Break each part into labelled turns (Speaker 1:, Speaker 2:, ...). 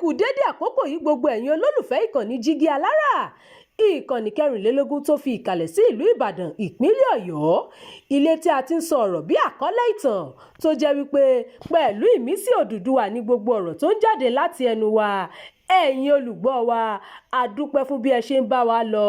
Speaker 1: Kú dédé àkókò yìí, gbogbo ẹ̀yin olólùfẹ́ ìkànnì Jígí Alára, ìkànnì 24 tó fi ìkàlẹ̀ sí ìlú Ìbàdàn, ìpínlẹ̀ Ọ̀yọ́, ilé tí a ti ń sọ ọ̀rọ̀ bí àkọlé ìtàn, tó jẹ́ wípé pẹ̀lú ìmísí Odùduwà ní gbogbo ọ̀rọ̀ tó ń jáde láti ẹnu wa. Ẹ̀yin olùgbọ́ wa, a dúpẹ́ fún bí ẹ ṣe ń bá wa lọ.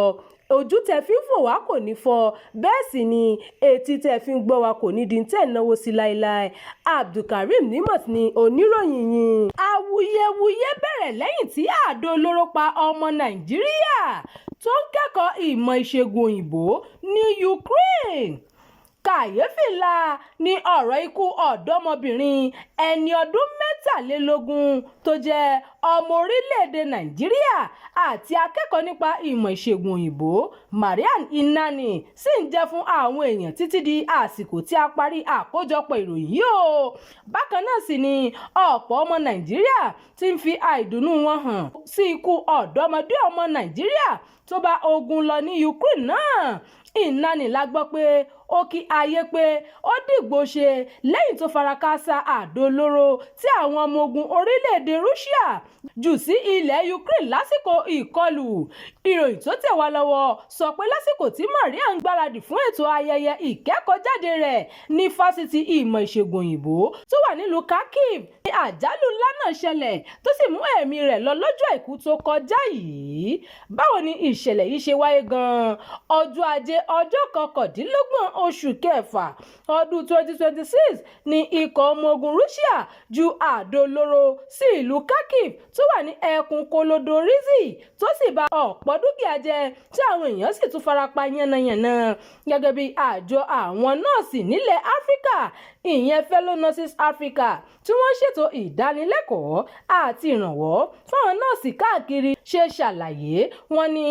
Speaker 1: Ojú tẹ fi ń fò wá kò ní fọ́, bẹ́ẹ̀ sì ni etí tẹ fi ń gbọ́ wa kò ní di tẹ̀ náwó sí láéláé. Abdulkareem Nimot ni oníròyìn yín. Awuyewuye bẹ̀rẹ̀ lẹ́yìn tí àdó olóró pa ọmọ Nàìjíríà tó ń kẹ́kọ̀ọ́ ìmọ̀ ìṣègùn òyìnbó ní Ukraine. Kàyééfì ńlá ni ọ̀rọ̀ ikú ọ̀dọ́mọbìnrin ẹni ọdún 23 tó jẹ́ ọmọ orílẹ̀-èdè Nàìjíríà àti akẹ́kọ̀ọ́ nípa ìmọ̀ ìṣègùn òyìnbó, Mariam Inani, sì ń jẹ́ fún àwọn èèyàn títí di àsìkò tí a parí àkójọpọ̀ ìròyìn yìí o. Bákan náà sì ni ọ̀pọ̀ ọmọ Nàìjíríà ti ń fi àìdùnnú wọn hàn sí ikú ọ̀dọ́mọdé ọmọ Nàìjíríà tó bá ogun lọ ní Ukraine náà. Inani la gbọ́ pé ó kí ayé pé ó dìgbò ṣe lẹ́yìn tó fara kááṣá àdó olóró tí àwọn ọmọ ogun orílẹ̀-èdè Russia jù sí ilẹ̀ Ukraine lásìkò ìkọlù. Ìròyìn tó tẹ̀ wá lọ́wọ́ sọ pé lásìkò tí Maria ń gbáradì fún ètò ayẹyẹ ìkẹ́kọ̀ọ́jáde rẹ̀ ní fásitì ìmọ̀ ìṣègùn òyìnbó tó wà nílùú Kharkiv ní àjálù ńlá náà ṣẹlẹ̀, tó sì mú ẹ̀mí rẹ̀ lọ lọ́jọ́ Àìkú tó kọjá yìí. Báwo ni ìṣẹ̀lẹ̀ yìí ṣe wáyé gan-an? Ọjọ́ Ajé, ọjọ́ 29 oṣù kẹfà ọdún 2026 ní ikọ̀ ọmọ ogun Russia ju àdó olóró sí ìlú Kharkiv tó wà ní ẹkùn Kolodorizhi, tó sì ba ọ̀pọ̀ dúkìá jẹ́, tí àwọn èèyàn sì tún farapa yánnayànna. Gẹ́gẹ́ bí àjọ àwọn nọ́ọ̀sì nílẹ̀ Áfíríkà, ìyẹn Fellow Nurses Africa, tí wọ́n ṣètò ìdánilẹ́kọ̀ọ́ àti ìrànwọ́ fáwọn nọ́ọ̀sì káàkiri, ṣe ṣàlàyé, wọ́n ní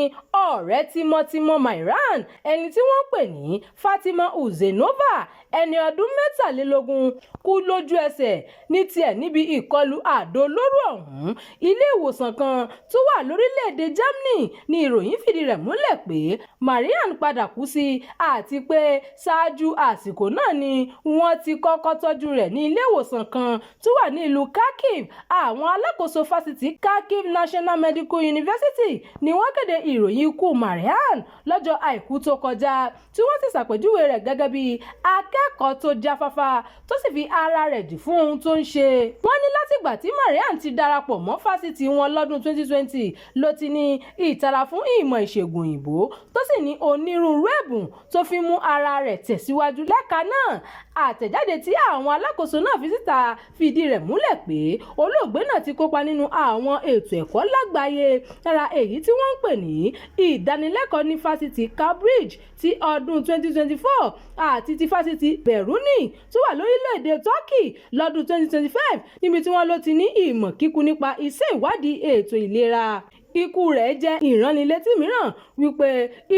Speaker 1: ọ̀rẹ́ tímọ́tímọ́ Mariam, ẹni tí wọ́n ń pè ní Fatima Uzenova, ẹni ọdún 23, kú lójú ẹsẹ̀ ní tiẹ̀ níbi ìkọlù àdó olóró ọ̀hún. Ilé ìwòsàn kan tó wà lórílẹ̀‐èdè Germany ní ìròyìn fìdí rẹ̀ múlẹ̀ pé Mariam padà kú sí, àti pé ṣáájú àsìkò náà ni wọ́n ti kọ́kọ́ tọ́jú rẹ̀ ní ilé ìwòsàn kan tó wà ní ìlú Kharkiv. Àwọn alákòóso fásitì Kharkiv National Medical University ni wọ́n kéde ìròyìn ikú Mariam lọ́jọ́ Àìkú tó kọjá, tí wọ́n sì ṣàpèjúwe rẹ̀ gẹ́gẹ́ bí akẹ́kọ̀ọ́ tó jáfáfá, tó sì fi ara rẹ̀ jì fún ohun tó ń ṣe. Wọ́n ní látìgbà tí Mariam ti darapọ̀ mọ́ fásitì wọn lọ́dún 2020 ló ti ní ìtara fún ìmọ̀ ìṣègùn òyìnbó, tó sì ní onírúurú ẹ̀bùn tó fi mú ara rẹ̀ tẹ̀síwájú lẹ́ka náà. Àtẹ̀jáde tí àwọn alákòóso náà fi síta fìdí rẹ̀ múlẹ̀ pé olóògbé náà ti kópa nínú àwọn ètò ẹ̀kọ́ lágbàáyé, lára èyí tí wọ́n ń pè ní ìdánilẹ́kọ̀ọ́ ní fásitì Cambridge ti ọdún 2024 àti ti fásitì Beruni tó wà lórílẹ̀‐èdè Turkey lọ́dún 2025, níbi tí wọ́n ló ti ní ìmọ̀ kíkún nípa iṣẹ́ ìwádìí ètò ìlera. Ikú rẹ̀ jẹ́ ìránnilétí mìíràn wípé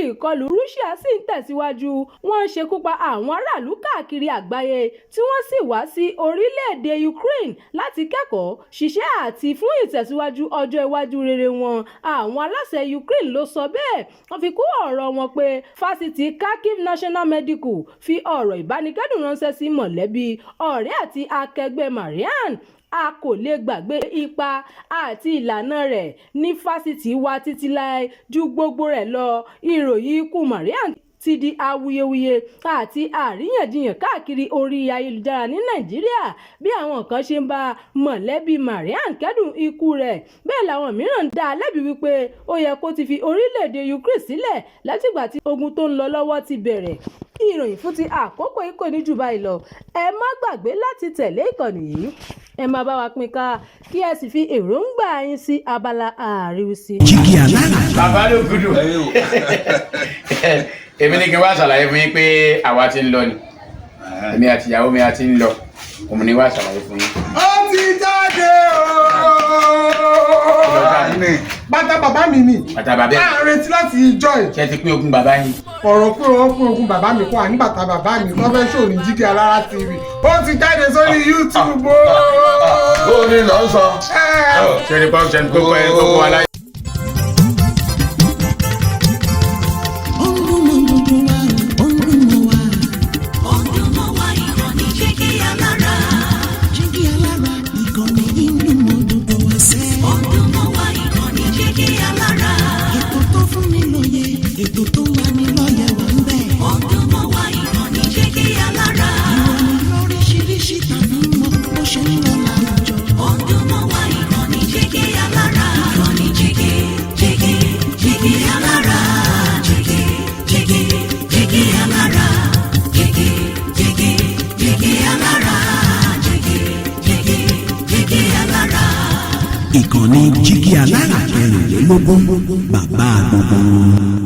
Speaker 1: ìkọlù Russia sì ń tẹ̀síwájú. Wọ́n ń ṣekú pa àwọn aráàlú káàkiri àgbáyé tí wọ́n sì wá sí orílẹ̀-èdè Ukraine láti kẹ́kọ̀ọ́, ṣiṣẹ́ àti fún ìtẹ̀síwájú ọjọ́ iwájú rere wọn. Àwọn aláṣẹ Ukraine ló sọ bẹ́ẹ̀. Wọ́n fi kún ọ̀rọ̀ wọn pé fásitì Kharkiv National Medical fi ọ̀rọ̀ ìbánikẹ́dùn ránṣẹ́ sí mọ̀lẹ́bí, ọ̀rẹ́ àti akẹgbẹ́ Mariam. A kò lè gbàgbé ipa àti ìlànà rẹ̀ ní fásitì wa títí láé. Ju gbogbo rẹ̀ lọ, ìròyìn ikú Mariam ti di awuyewuye àti àríyànjiyàn káàkiri orí ayélujára ní Nàìjíríà. Bí àwọn kan ṣe ń bá mọ̀lẹ́bí Mariam kẹ́dùn ikú rẹ̀, bẹ́ẹ̀ làwọn mìíràn ń dá a lẹ́bi wípé ó yẹ kó ti fi orílẹ̀-èdè Ukraine sílẹ̀ látìgbà tí ogun tó ń lọ lọ́wọ́ ti bẹ̀rẹ̀. Ìròyìn fún ti àkókò yìí kò ní jù báyìí lọ. Ẹ má gbàgbé láti tẹ̀lé ìkànnì yìí, ẹ máa bá wa pín ká, kí ẹ sì fi èròǹgbà yín sí abala àríwísí.
Speaker 2: Jígí Alára.
Speaker 3: Bàbá ló gudu. Èmi ní kí n wá ṣàlàyé fún yín pé àwa ti ń lọ ni, èmi àti ìyàwó mi a ti ń lọ. Òun ni wá ṣàlàyé fún yín.
Speaker 4: Ó ti jáde ooo. Bàtà bàbá mi ni.
Speaker 3: Bàtà bàbá ẹ̀.
Speaker 4: À ń retí láti ìjọ ẹ̀.
Speaker 3: Ṣé ti pín ogún bàbá yín?
Speaker 4: Ọ̀rọ̀ pé wọ́n pín ogún bàbá mi kọ́, àní bàtà bàbá mi tó fẹ́ ṣòro ní Jígí Alára TV, ó ti jáde sórí YouTube ooo.
Speaker 5: Ó ní lọ sọ.
Speaker 3: Ṣé ní kọ́ ṣe ní kókó ẹ kókó aláyé.
Speaker 2: Ó ń dún mọ́ gbogbo wa, ó ń dún mọ́ wa.
Speaker 6: Ó ń dún mọ́ wa, ìkànnì Jígí Alára.
Speaker 2: Jígí Alára, ìkànnì yìí ń dún mọ́ gbogbo wa sẹ́.
Speaker 6: Ó ń dún
Speaker 2: Ìkànnì Jígí Alára 24, bàbá gbogbo wọn.